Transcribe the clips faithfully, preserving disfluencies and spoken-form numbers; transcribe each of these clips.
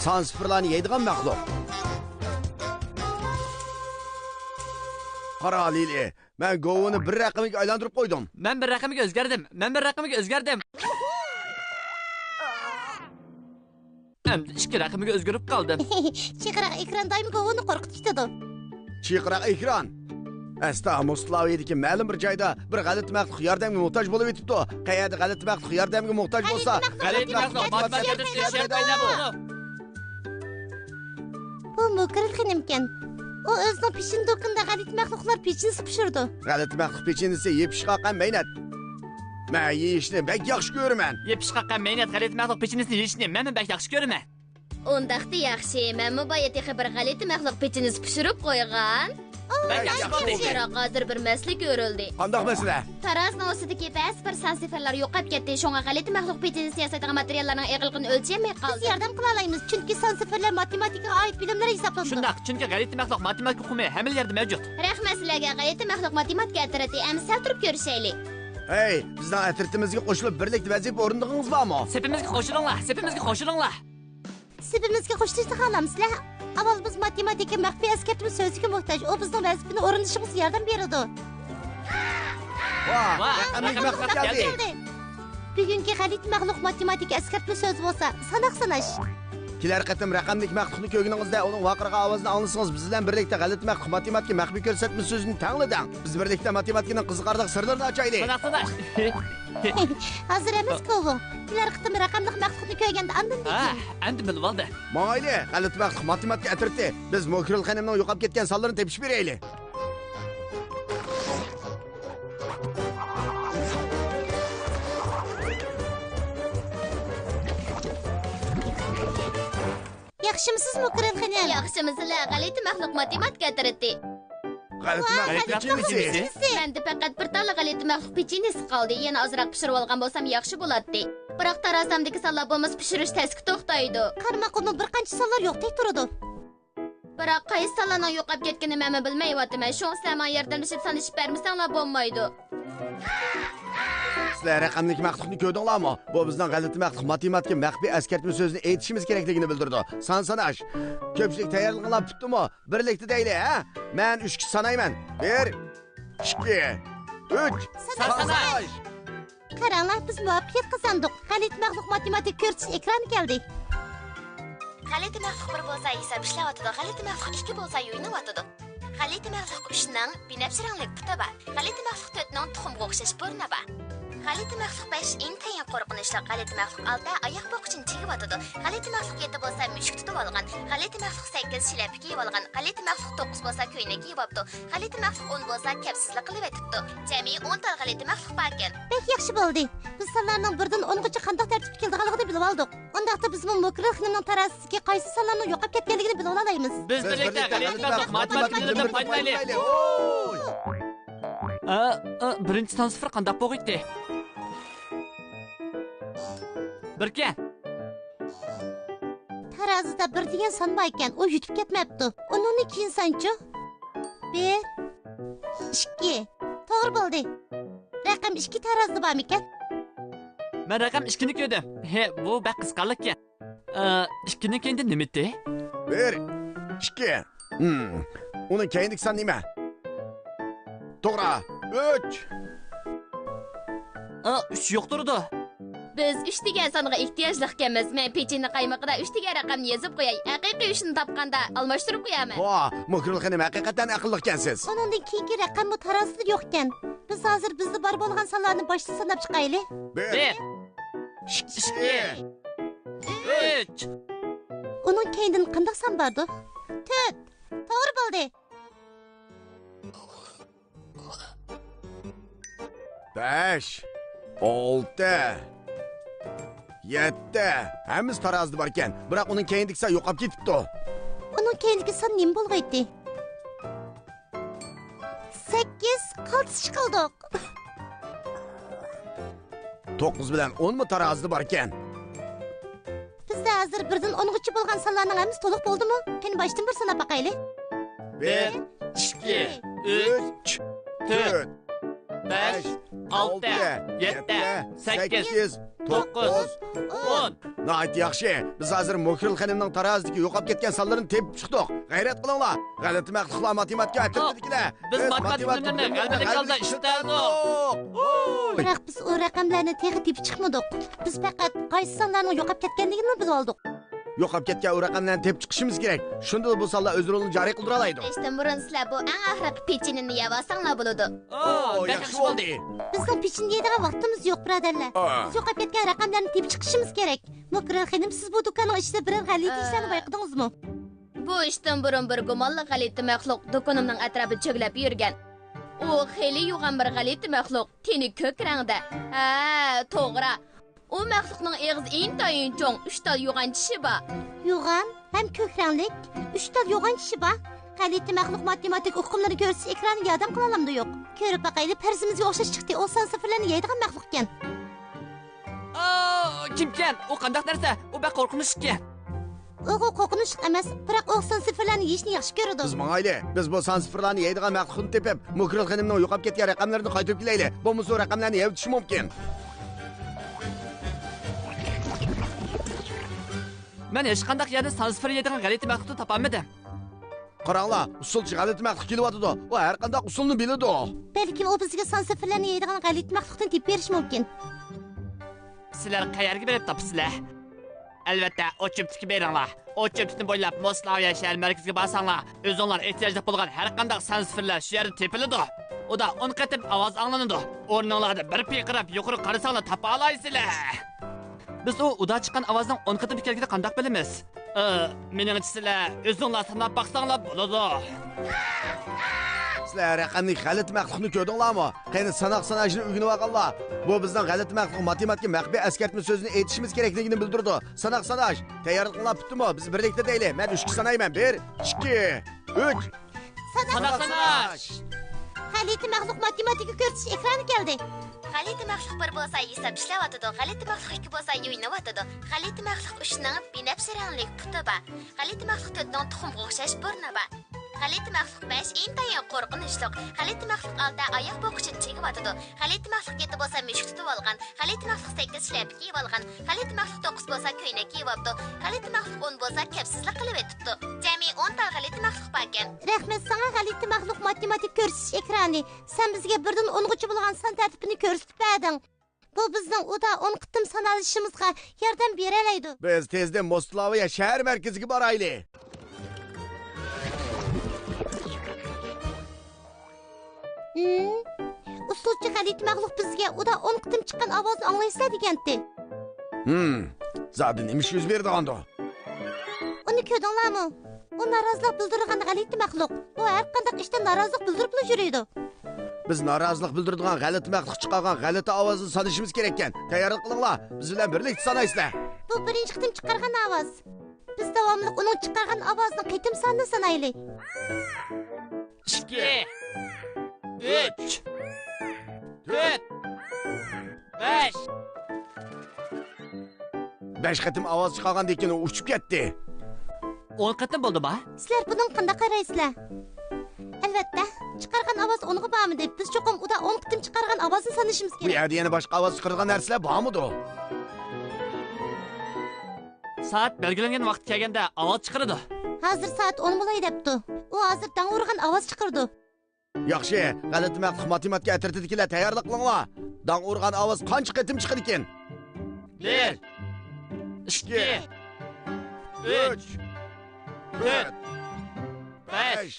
تانسىفىرلارنى يەيدىغان مەخلۇق. قارا، لىلى، مەن گوۋۇنى بىر رەقەمگە ئايلاندۇرۇپ قويدۇم. مەن بىر رەقەمگە ئۆزگەردىم. مەن بىر رەقەمگە ئۆزگەردىم. ئەمدى ئىككى رەقەمگە ئۆزگىرىپ قالدىم. چىرقىراق ئېكران دائىم گوۋۇنى قورقۇتۇپ كېتىدۇ. چىرقىراق ئېكران. ئەستا، موسكلاۋىيىدىكى مەلۇم بىر جايدا بىر غەلىتە مەخلۇق ياردەمگە موھتاج بولۇپ يېتىپتۇ. قەيەردە غەلىتە مەخلۇق ياردەمگە موھتاج بولسا، غەلىتە مەخلۇق ماتېماتىكا تەرەپتىن ياردەم بولىدۇ. بۇ موكرىل خېنىمكەن. ئۇ ئۆزىنىڭ پېچىنە دۇكىنىدا غەلىتە مەخلۇقلار پېچىنىسى پىشۇرىدۇ. غەلىتە مەخلۇق پېچىنىسى يېپىشقاق ھەم مەينەت. مەن يېيىشنى بەك ياخشى كۆرىمەن. يېپىشقاق ھەم مەينەت غەلىتە مەخلۇق پېچىنىسىنى يېيىشنى مەنمۇ بەك ياخشى كۆرىمەن. ئۇنداقتا ياخشى، مەنمۇ بايا تېخى بىر غەلىتە مەخلۇق پېچىنىسى پىشۇرۇپ قويغان. بەك ياخشى بولدى. بىراق ھازىر بىر مەسىلە كۆرۈلدى. قانداق مەسىلە؟ تارازىنىڭ ئۈستىدىكى بەزى بىر سان سىفىرلار يوقاپ كەتتى، شۇڭا غەلىتە مەخلۇق پېچىنىسىنى ياسايدىغان ماتېرىياللارنىڭ ئېغىرلىقىنى ئۆلچىيەلمەي قالدى. بىز ياردەم قىلالايمىز، چۈنكى سان سىفىرلار ماتېماتىكىغا ئائىت بىلىملەر ھېسابلىنىدۇ. شۇنداق، چۈنكى غەلىتە مەخلۇق ماتېماتىكا ئۇقۇمى ھەممىلا يەردە مەۋجۇت. رەھمەت سىلەرگە، غەلىتە مەخلۇق ماتېماتىكا ئەترىتى. ئەمدى سەل تۇرۇپ كۆرۈشەيلى. ھەي، بىزنىڭ ئەترىتىمىزگە قوشۇلۇپ بىرلىكتە ۋەزىپە ئورۇندىغىڭىز بارمۇ؟ سېپىمىزگە قوشۇلۇڭلار، سېپىمىزگە قوشۇلۇڭلار. سېپىمىزگە قوشۇلۇشنى خالامسىلەر؟ ئاۋۋال بىز ماتېماتىكا مەخپىي ئەسكەرتمە سۆزىگە موھتاج، ئۇ بىزنىڭ ۋەزىپىنى ئورۇندىشىمىزغا ياردەم بېرىدۇ. ۋاھ، ۋاھ، رەقەملىك مەخلۇق كەلدى. بۈگۈنكى غەلىتە مەخلۇق ماتېماتىكا ئەسكەرتمە سۆزى بولسا ساناق ساناش. كېلەر قېتىم رەقەملىك مەخلۇقنى كۆرگىنىڭىزدە ئۇنىڭ ۋارقىرىغان ئاۋازىنى ئاڭلىسىڭىز، بىز بىلەن بىرلىكتە غەلىتە مەخلۇق ماتېماتىكا مەخپىي كۆرسەتمە سۆزىنى تەڭلىدىڭ. بىز بىرلىكتە ماتېماتىكىنىڭ قىزىقارلىق سىرلىرىنى ئاچايلى. ساناق ساناش. ھازىر ئەمەس، كوۋو. كېلەر قېتىم رەقەملىك مەخلۇقنى كۆرگەندە ئاندىن ھە، ئەمدى بىلىۋالدى. ماڭايلى، غەلىتە مەخلۇق ماتېماتىكا ئەترىتى. بىز موكرىل خېنىمنىڭ يوقاپ كەتكەن سانلىرىنى تېپىشىپ بېرەيلى. ياخشىمۇسىز، موكرىل خېنىم؟ ياخشىمۇسىلەر، غەلىتە مەخلۇق ماتېماتىكا ئەترىتى. غەلىتە مەخلۇق پېچىنىسى. مەندە پەقەت بىر تاللا غەلىتە مەخلۇق پېچىنىسى قالدى. يەنە ئازراق پىشۇرۇۋالغان بولسام ياخشى بولاتتى. بىراق تارازامدىكى سانلار بولمىسا پىشۇرۇش تەسكە توختايدۇ. قارىماققىمۇ بىر قانچە سانلار يوقتەك تۇرىدۇ. بىراق قايسى سانلارنىڭ يوقاپ كەتكىنىنى مەنمۇ بىلمەيۋاتىمەن. شۇڭا سىلەر ماڭا ياردەملىشىپ سانىشىپ بەرمىسەڭلار بولمايدۇ. سىلەر رەقەملىك مەخلۇقنى كۆردۈڭلارمۇ؟ بۇ بىزنىڭ غەلىتە مەخلۇق ماتېماتىكا مەخپىي ئەسكەرتمە سۆزىنى ئېيتىشىمىز كېرەكلىكىنى بىلدۈرىدۇ. سان ساناش. كۆپچىلىك تەييارلىقىڭلار پۈتتىمۇ؟ بىرلىكتە دەيلى، ھە؟ مەن ئۈچكىچە سانايمەن. بىر، ئىككى، ئۈچ. سان ساناش. قاراڭلار، بىز مۇۋەپپەقىيەت قازاندۇق. غەلىتە مەخلۇق ماتېماتىكا كۆرسىتىش ئېكرانى كەلدى. غەلىتە مەخلۇق بىر بولسا ھېساب ئىشلەۋاتىدۇ، غەلىتە مەخلۇق ئىككى بولسا يۇيۇنۇۋاتىدۇ. غەلىتە مەخلۇق ئۈچنىڭ بىنەپشە رەڭلىك پۇتى بار. غەلىتە مەخلۇق تۆتنىڭ تۇخۇمغا ئوخشاش بۇرنى بار. غەلىتە مەخلۇق بەش ئىنتايىن قورقۇنچلۇق. غەلىتە مەخلۇق ئالتە ئاياق بوغقۇچىنى چىگىۋاتىدۇ. غەلىتە مەخلۇق يەتتە بولسا مۈشۈك تۇتۇۋالغان. غەلىتە مەخلۇق سەككىز شىلەپە كىيىۋالغان. غەلىتە مەخلۇق توققۇز بولسا كۆينەك كىيىۋاپتۇ. غەلىتە مەخلۇق ئون بولسا كەپسىزلىك قىلىۋېتىپتۇ. جەمئىي ئون تال غەلىتە مەخلۇق باركەن. بەك ياخشى بولدى. بىز سانلارنىڭ بىردىن ئونغىچە قانداق تەرتىپتە كېلىدىغانلىقىنى بىلىۋالدۇق. ئۇنداقتا بىزمۇ موكرىل خېنىمنىڭ تارازىسىدىكى قايسى سانلارنىڭ يوقاپ كەتكەنلىكىنى بىلىۋالالايمىز. بىز بىرلىكتە غەلىتە مەخلۇق ماتېماتىكىلىرىدىن پايدىلىنايلى. ئا، ئا، بىرىنچى سان سىفىر قانداق بولغىيتتى؟ بىركەن. تارازىدا بىر دېگەن سان بار ئىكەن، ئۇ يۈتۈپ كەتمەپتۇ. ئۇنىڭدىن كېيىن سانچۇ؟ بىر، ئىككى. توغرا بولدى. رەقەم ئىككى تارازىدا بارمىكەن؟ مەن رەقەم ئىككىنى كۆردۈم. ھې، بۇ بەك قىزىقارلىقكەن. ئە، ئىككىنىڭ كەينىدە نېمىتى؟ بىر، ئىككى. ھىم. ئۇنىڭ كەينىدىكى سان نېمە؟ توغرا. ئۈچ. ئا، ئۈچ يوق تۇرىدۇ. بىز ئۈچ دېگەن سانغا ئېھتىياجلىقكەنمىز. مەن پېچىنە قايمىقىدا ئۈچ دېگەن رەقەمنى يېزىپ قوياي. ھەقىقىي ئۈچنى تاپقاندا ئالماشتۇرۇپ قويارمەن. ۋا، موكرىل خېنىم ھەقىقەتەن ئەقىللىقكەنسىز. ئۇنىڭدىن كېيىنكى رەقەممۇ تارازىدا يوقكەن. بىز ھازىر بىزدە بار بولغان سانلارنى باشتىن ساناپ چىقايلى. بىر. بىر. ئىككى. ئۈچ. ئۈچ. ئۇنىڭ كەينىدىن قانداق سان باردۇ؟ تۆت. توغرا بولدى. بەش، ئالتە، يەتتە. ھەممىسى تارازىدا باركەن. بىراق ئۇنىڭ كەينىدىكى سان يوقاپ كېتىپتۇ. ئۇنىڭ كەينىدىكى سان نېمە بولغىيتتى؟ سەككىز، قالتىس چىقىلدۇق. توققۇز بىلەن ئونمۇ تارازىدا باركەن. بىزدە ھازىر بىردىن ئونغىچە بولغان سانلارنىڭ ھەممىسى تولۇق بولدىمۇ؟ قېنى، باشتىن بىر ساناپ باقايلى. بىر، ئىككى، ئۈچ، تۆت، بەش، ئالتە، يەتتە، سەككىز، توققۇز، ئون. ناھايىتى ياخشى. بىز ھازىر موكرىل خېنىمنىڭ تارازىسىدىكى يوقاپ كەتكەن سانلىرىنى تېپىپ چىقتۇق. غەيرەت قىلىڭلار. غەلىتە مەخلۇقلار ماتېماتىكا ئەترىتىدىكىلەر. بىز ماتېماتىكا بىلىملىرىنى غەلىبىلىك ھالدا ئىشلىتەلىدۇق. بىراق بىز ئۇ رەقەملەرنى تېخى تېپىپ چىقمىدۇق. بىز پەقەت قايسى سانلارنىڭ يوقاپ كەتكەنلىكىنى بىلىۋالدۇق. يوقاپ كەتكەن ئۇ رەقەملەرنى تېپىپ چىقىشىمىز كېرەك. شۇندىلا بۇ سانلار ئۆز رولىنى جارى قىلدۇرالايدۇ. ئىشتىن بۇرۇن سىلەر بۇ ئەڭ ئاخىرقى پېچىنىنى يەۋالساڭلار بولىدۇ. ئو، بەك ياخشى بولدى. بىزنىڭ پېچىنە يەيدىغان ۋاقتىمىز يوق، بۇرادەرلەر. بىز يوقاپ كەتكەن رەقەملەرنى تېپىپ چىقىشىمىز كېرەك. موكرىل خېنىم، سىز بۇ دۇكاننىڭ ئىچىدە بىرەر غەلىتە ئىشلارنى بايقىدىڭىزمۇ؟ بۇ ئىشتىن بۇرۇن بىر گۇمانلىق غەلىتە مەخلۇق دۇكىنىمنىڭ ئەتراپىدا چۆگىلەپ يۈرگەن. ئۇ خېلى يوغان بىر غەلىتە مەخلۇق، تېنى كۆك رەڭدە. ھە، توغرا. ئۇ مەخلۇقنىڭ ئېغىزى ئىنتايىن چوڭ، ئۈچ تال يوغان چىشى بار. يوغان ھەم كۆك رەڭلىك، ئۈچ تال يوغان چىشى بار. غەلىتە مەخلۇق ماتېماتىك ئۇقۇملىرىنى كۆرسىتىش ئېكرانى ياردەم قىلالامدۇ يوق؟ كۆرۈپ باقايلى، پەرىزىمىزگە ئوخشاش چىقتى، ئۇ سان سىفىرلارنى يەيدىغان مەخلۇقكەن. ئاۋ، كىمكەن؟ ئۇ قانداق نەرسە؟ ئۇ بەك قورقۇنچلۇقكەن. ئۇ قورقۇنچلۇق ئەمەس، بىراق ئۇ سان سىفىرلارنى يېيىشنى ياخشى كۆرىدۇ. بىز ماڭايلى. بىز بۇ سان سىفىرلارنى يەيدىغان مەخلۇقنى تېپىپ، موكرىل خېنىمنىڭ يوقاپ كەتكەن رەقەملىرىنى قايتۇرۇپ كېلەيلى. بولمىسا ئۇ رەقەملەرنى يەۋېتىشى مۇمكىن. مەن ھېچقانداق يەردە سان سىفىر يەيدىغان غەلىتە مەخلۇقنى تاپالمىدىم. قاراڭلار، ئۇسسۇلچى غەلىتە مەخلۇق كېلىۋاتىدۇ. ئۇ ھەر قانداق ئۇسسۇلنى بىلىدۇ. بەلكىم ئۇ بىزگە سان سىفىرلارنى يەيدىغان غەلىتە مەخلۇقنى تېپىپ بېرىشى مۇمكىن. سىلەر قەيەرگە بېرىپ تاپىسىلەر؟ ئەلۋەتتە، ئوت چۆپلۈككە بېرىڭلار. ئوت چۆپلۈكنى بويلاپ موسلاۋىيە شەھەر مەركىزىگە بارساڭلار، ئۆزۈڭلار ئېھتىياجلىق بولغان ھەر قانداق سان سىفىرلار شۇ يەردە تېپىلىدۇ. ئۇدا ئون قېتىم ئاۋاز ئاڭلىنىدۇ. ئورنۇڭلاردا بىر پىرقىراپ يۇقىرى قارىساڭلار تاپالايسىلەر. بىز ئۇ ئۇدا چىققان ئاۋازنىڭ ئون قېتىم ئىكەنلىكىنى قانداق بىلىمىز؟ ئى، مېنىڭچە سىلەر ئۆزۈڭلار ساناپ باقساڭلار بولىدۇ. سىلەر رەقەملىك غەلىتە مەخلۇقنى كۆردۈڭلارمۇ؟ قېنى، ساناق ساناشنى ئۆگىنىۋالغانلار. بۇ بىزنىڭ غەلىتە مەخلۇق ماتېماتىكا مەخپىي ئەسكەرتمە سۆزىنى ئېيتىشىمىز كېرەكلىكىنى بىلدۈرىدۇ. ساناق ساناش. تەييارلىقىڭلار پۈتتىمۇ؟ بىز بىرلىكتە دەيلى. مەن ئۈچكە سانايمەن. بىر، ئىككى، ئۈچ. ساناق ساناش. غەلىتە مەخلۇق ماتېماتىكا كۆرسىتىش ئېكرانى كەلدى. غەلىتە مەخلۇق بىر بولسا ھېساب ئىشلەۋاتىدۇ، غەلىتە مەخلۇق ئىككى بولسا يۇيۇنۇۋاتىدۇ، غەلىتە مەخلۇق ئۈچنىڭ بىنەپشە رەڭلىك پۇتى بار، غەلىتە مەخلۇق تۆتنىڭ تۇخۇمغا ئوخشاش بۇرنى بار، غەلىتە مەخلۇق بەش ئىنتايىن قورقۇنچلۇق، غەلىتە مەخلۇق ئالتە ئاياق بوغقۇچىنى چىگىۋاتىدۇ، غەلىتە مەخلۇق يەتتە بولسا مۈشۈك تۇتۇۋالغان، غەلىتە مەخلۇق سەككىز شىلەپە كىيىۋالغان، غەلىتە مەخلۇق توققۇز بولسا كۆينەك كىيىۋاپتۇ، غەلىتە مەخلۇق ئون بولسا كەپسىزلىك قىلىۋېتىپتۇ. جەمئىي ئون تا غەلىتە مەخلۇق باركەن. رەھمەت ساڭا، غەلىتە مەخلۇق ماتېماتىك كۆرسىتىش ئېكرانى. سەن بىزگە بىردىن ئونغىچە بولغان سان تەرتىپىنى كۆرسىتىپ بەردىڭ. بۇ بىزنىڭ ئۇدا ئون قېتىم سانالىشىمىزغا ياردەم بېرەلەيدۇ. بىز تېزدىن موسلاۋىيە شەھەر مەركىزىگە بارايلى. ھىم، ئۇسسۇلچى غەلىتە مەخلۇق بىزگە ئۇدا ئون قېتىم چىققان ئاۋازنى ئاڭلايسىلەر دېگەنتى. ھىم، زادى نېمە ئىش يۈز بېرىدىغاندۇ؟ ئۇنى كۆردۈڭلارمۇ؟ ئۇ نارازىلىق بىلدۈرىدىغان غەلىتە مەخلۇق. ئۇ ھەر قانداق ئىشتا نارازىلىق بىلدۈرۈپلا يۈرىدۇ. بىز نارازىلىق بىلدۈرىدىغان غەلىتە مەخلۇق چىقارغان غەلىتە ئاۋازنى سانىشىمىز كېرەككەن. تەييارلىق قىلىڭلار، بىز بىلەن بىرلىكتە سانايسىلەر. بۇ بىرىنچى قېتىم چىقارغان ئاۋاز. بىز داۋاملىق ئۇنىڭ چىقارغان ئاۋازىنىڭ قېتىم سانىنى سانايلى. ئىككى، ئۈچ، تۆت، بەش. بەش قېتىم ئاۋاز چىقارغاندىن كېيىن ئۇ ئۇچۇپ كەتتى. ئون قېتىم بولدىما؟ سىلەر بۇنىڭغا قانداق قارايسىلەر؟ ئەلۋەتتە، چىقارغان ئاۋاز ئونغا بارمىدى. بىز چوقۇم ئۇدا ئون قېتىم چىقارغان ئاۋازنى سانىشىمىز كېرەك. بۇ يەردە يەنە باشقا ئاۋاز چىقىرىدىغان نەرسىلەر بارمىدۇ؟ سائەت بەلگىلەنگەن ۋاقىت كەلگەندە ئاۋاز چىقىرىدۇ. ھازىر سائەت ئون بولاي دەپتۇ. ئۇ ھازىر داڭ ئۇرغان ئاۋاز چىقىرىدۇ. ياخشى، غەلىتە مەخلۇق ماتېماتىكا ئەترىتىدىكىلەر تەييارلىق قىلىڭلار. داڭ ئۇرغان ئاۋاز قانچە قېتىم چىقىدىكىن؟ بىر، ئىككى، ئۈچ، تۆت، بەش،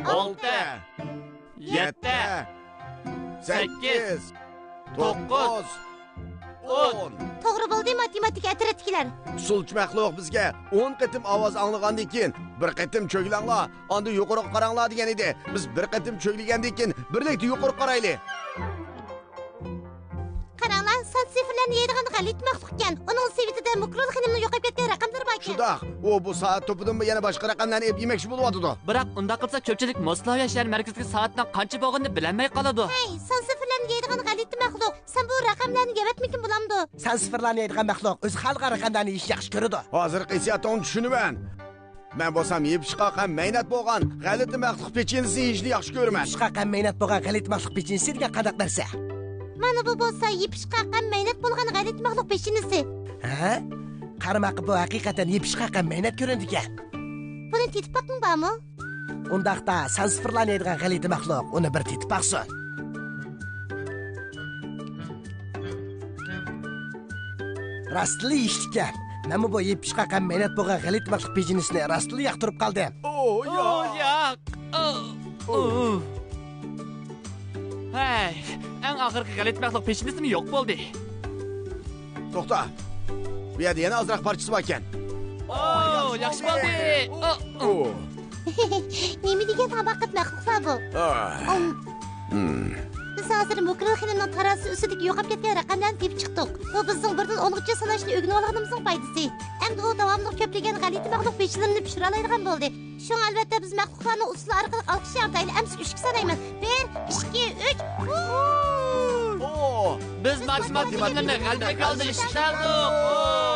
ئالتە، يەتتە، سەككىز، توققۇز، ئون. توغرا بولدى، ماتېماتىكا ئەترىتىدىكىلەر. ئۇسسۇلچى مەخلۇق بىزگە ئون قېتىم ئاۋاز ئاڭلىغاندىن كېيىن، بىر قېتىم چۆگىلەڭلار، ئاندىن يۇقىرىغا قاراڭلار دېگەن ئىدى. بىز بىر قېتىم چۆگىلىگەندىن كېيىن، بىرلىكتە يۇقىرىغا قارايلى. قاراڭلار، سان سىفىرلارنى يەيدىغان غەلىتە مەخلۇق ئىكەن. ئۇنىڭ سېۋىتىدە موكرول خېنىمنىڭ يوقاپ كەتكەن رەقەملىرى باركەن. شۇنداق، ئۇ بۇ سائەت توپىدىنمۇ يەنە باشقا رەقەملەرنى ئېلىپ يېمەكچى بولۇۋاتىدۇ. بىراق ئۇنداق قىلسا، كۆپچىلىك موسلاۋىيە شەھەر مەركىزىدىكى سائەتنىڭ قانچە بولغىنىنى بىلەلمەي قالىدۇ. ھەي، سان سىفىرلارنى يەيدىغان غەلىتە مەخلۇق، سەن بۇ رەقەملەرنى يەۋەتمىگىن بولامدۇ؟ سان سىفىرلارنى يەيدىغان مەخلۇق ئۆزى خالىغان رەقەملەرنى يېيىشنى ياخشى كۆرىدۇ. ھازىرقى ھېسسىياتىڭنى چۈشىنىمەن. مەن بولسام يېپىشقاق ھەم مەينەت بولغان غەلىتە مەخلۇق پېچىنىسىنى يېيىشنى ياخشى كۆرىمەن. يېپىشقاق ھەم مەينەت بولغان غەلىتە مەخلۇق پېچىنىسى دېگەن قانداق نەرسە؟ مانا بۇ بولسا يېپىشقاق ھەم مەينەت بولغان غەلىتە مەخلۇق پېچىنىسى. ھە؟ قارىماققا بۇ ھەقىقەتەن يېپىشقاق ھەم مەينەت كۆرۈنىدىكەن. بۇنى تېتىپ باققىڭ بارمۇ؟ ئۇنداقتا سان سىفىرلارنى يەيدىغان غەلىتە مەخلۇق ئۇنى بىر تېتىپ باقسۇن. راستلا يېيىشلىككەن. مەنمۇ بۇ يېپىشقاق ھەم مەينەت بولغان غەلىتە مەخلۇق پېشىنىسىنى راستلا ياقتۇرۇپ قالدىم. ئو، ياق. ئو، ياق. ئو. ئو. ھەي، ئەڭ ئاخىرقى غەلىتە مەخلۇق پېشىنىسىمۇ يوق بولدى. توختا. بۇ يەردە يەنە ئازراق پارچىسى باركەن. ئو، ياخشى بولدى. ئو، ئو. ئو. نېمە دېگەن ھاماقەت مەخلۇقلار بۇ؟ ئا. ئوم. ھىم. بىز ھازىر موكرىل خېنىمنىڭ تارازىسى ئۈستىدىكى يوقاپ كەتكەن رەقەملەرنى تېپىپ چىقتۇق. بۇ بىزنىڭ بىردىن ئونغىچە ساناشنى ئۆگىنىۋالغىنىمىزنىڭ پايدىسى. ئەمدى ئۇ داۋاملىق كۆپلىگەن غەلىتە مەخلۇق پېشىنلىرىنى پىشۇرالايدىغان بولدى. شۇڭا ئەلۋەتتە بىز مەخلۇقلارنىڭ ئۇسسۇلى ئارقىلىق ئالقىش ياڭرىتايلى. ئەمىسە ئۈچكە سانايمەن. بىر، ئىككى، ئۈچ. ھۇ! بىز ماتېماتىكا پېشىنلىرىنى غەلىبىگە ئالدى ئىشلەتتۇق.